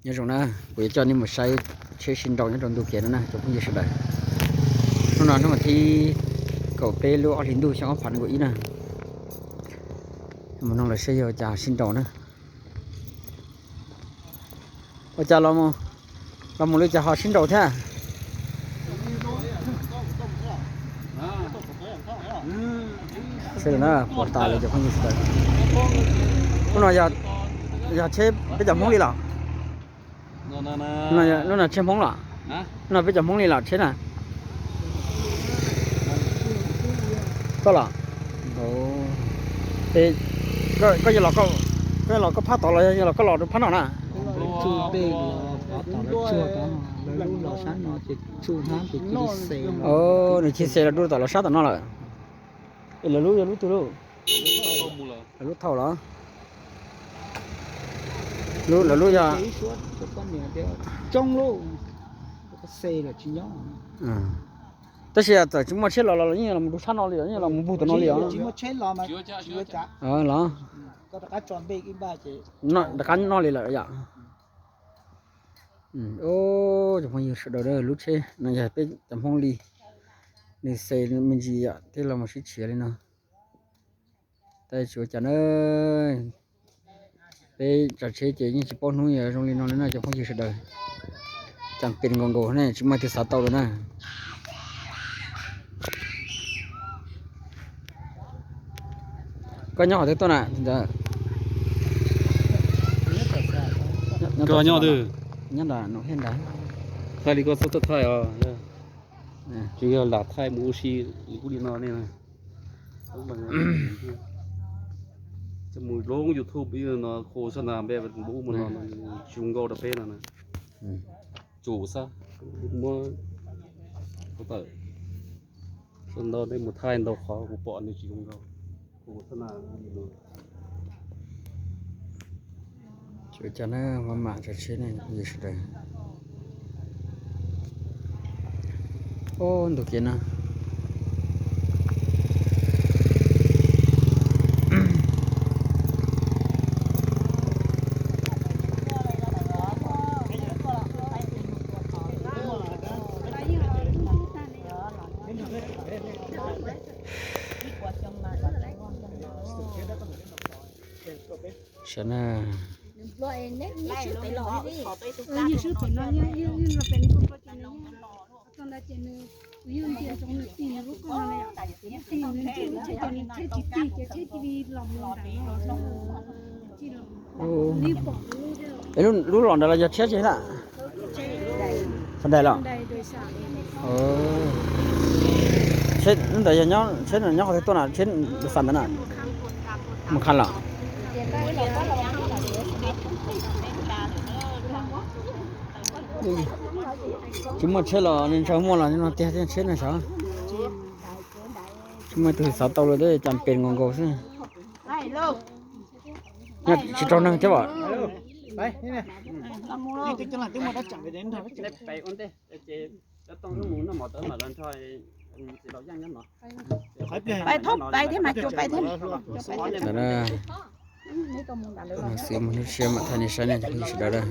Nyob zoo na, kuv yuav coj nej mus saib tsheb sib nraus nyob rau ntu kev no na cov phooj ywg sawv daws. Hnub no hnub vas thib kaum peb lub ob hlis ntuj xyoo ob phav nees nkaum ib na. Mus noog lawv seb yog ua cas sib nraus na. Ua cas los mus li cas ho sib nraus thiab? Seb na, puas tas li cov phooj ywg sawv daws. Hnub no yog tsheb peb cov Hmoob li los? Lub no tsheb Hmoob los? Lub no peb cov Hmoob li los tsheb na? Koj los? Es koj, koj yuav los koj phab tod los yog los koj los rau phab no na? Nws chis xes los dua tom lawv sab tom no lawm. Es lawv lub yog lub twg lauj? Lawv lub thauj los? Lawv lub yog Tab sis txawm tsis muaj tsheb los los yeej los mus rau sab no li os, yeej los mus npug tom no li os. Los rov qab noj li lawm yom. Cov phooj ywg sawv daws, lub tsheb no yog peb cov Hmoob li, nws xes me ntsis yom, thiaj los mus sib tshiav li no. Tab tsis ua cas na, peb tsav tsheb ces yeej tsis paub hnub yuav zoo li no li na cov phooj ywg sawv daws. Cas pes nkaus nkaus ne, tsis muaj leej twg xav tau li na. Koj nyob qhov twg tuaj na? Koj nyob twg? Nyob nram no thiab ntag. Thaij li koj txhob tuaj thaij os. Tsis yog lam thaij mus ua si li kuj li no ne. Mus loob YouTube no qhua xab nas npe npub mus no tsis zoo nkauj rau peb no. Tsum xab muab tawm. Xab ntau nej mus thaij ntau qhov kuv pom nws tsis zoo nkauj. Qhua xab nas li no. Tsis ua cas na, maj mam tsav tsheb ne phooj ywg sawv daws. Ob, ntu kev no. Sav na. Es lub, lub los ntawd los yog tsheb tsis lawm? Fas dais los? Tsheb ntawd yog nyob, tsheb nyob qhov twg tuaj na, tsheb fas ntawd na? Mus kha los? Tsis muaj tsheb los ntshe muaj los no tiag, tsheb no xyov. Tsis muaj tus xav tau li, cas pes nkaus nkaus xwb. Tsis raug neeg thiab os. Xiv mus hnub tshiab mam thaij nej saib ne cov phooj ywg sawv daws.